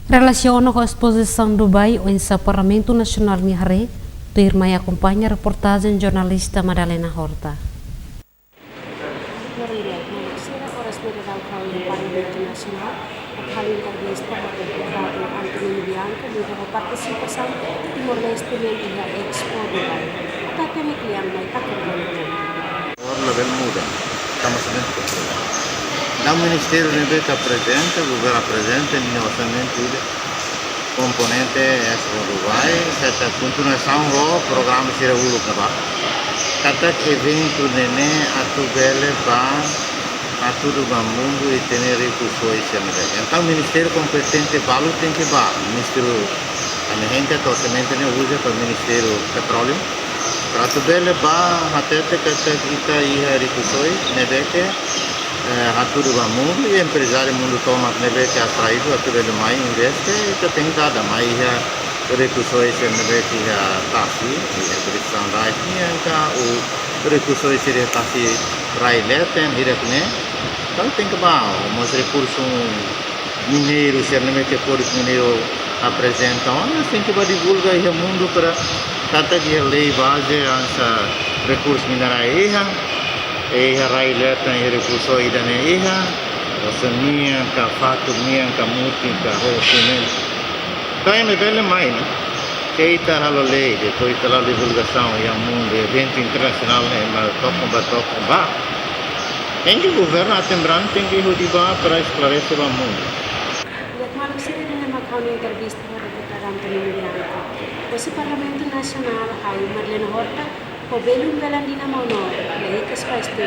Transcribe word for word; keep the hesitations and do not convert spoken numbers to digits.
Relasiona ho espozisaun Dubai, oinsá Parlamentu Nasionál nia haree, tuirmai akompaña reportajen jornalista Madalena Horta. Maria, maibé sira oras ne'e daudaun iha Parlamentu Nasionál, atu halo entrevista ho deputadu Antonino Bianco, liga ho partisipasaun Timor-Leste nian iha Expo Dubai. Atu hatene kle'an mai takon kona-ba ne'e. Agora labele muda, tanba orsamentu. Dala ministériu ne'ebé ita aprezenta, governu aprezenta, nia orsamentu ida. Komponente Expo Dubai, katak kontinuasaun ho programa sira uluk ne'ebá. Katak eventu ne'e ne'e atu bele ba, hatudu ba mundu ita-nia rikusoin sira ne'ebé. Entaun, ministériu kompetente balu tenke ba, ministériu ami hein katak orsamentu ne'e uza ba ministériu petróleu. Para atu bele ba, hatete katak ita iha rikusoin ne'ebé ke, eh, hatudu ba mundu, i emprezáriu mundu tomak ne'ebé ke atraídu atu bele mai investe, ita tenke dada mai iha rikusoin sira ne'ebé ke iha tasi, iha British Sunrise nian ka, ou rikusoin sira iha tasi rai leten, hirak ne'e. Entaun tenke ba, mós rekursu mineiru sira ne'ebé ke Kódigu Mineiru aprezenta ona, tenke ba divulga iha mundu para katak iha lei baze hanesan rekursu mineráriu iha, iha rai leten iha rekursu ida-ne'e iha, osan nian ka, fatuk nian ka, mutin ka, ho simentu. Entaun ema bele mai, ne'e? Se ita halo lei, depois ita halo divulgasaun iha mundu, eventu internasionál ne'e, ema tokon ba, tokon ba. Tenke governu aten bran, tenke hodi ba para esklarese ba mundu. Di'ak, maluk sira, ne'e mak ha'u-nia entrevista ho deputadu Antonino Bianco. Husi Parlamentu Nasionál, ha'u Madalena Horta, ho belun belandina maun-na'in, ne'e ikus faz tudo.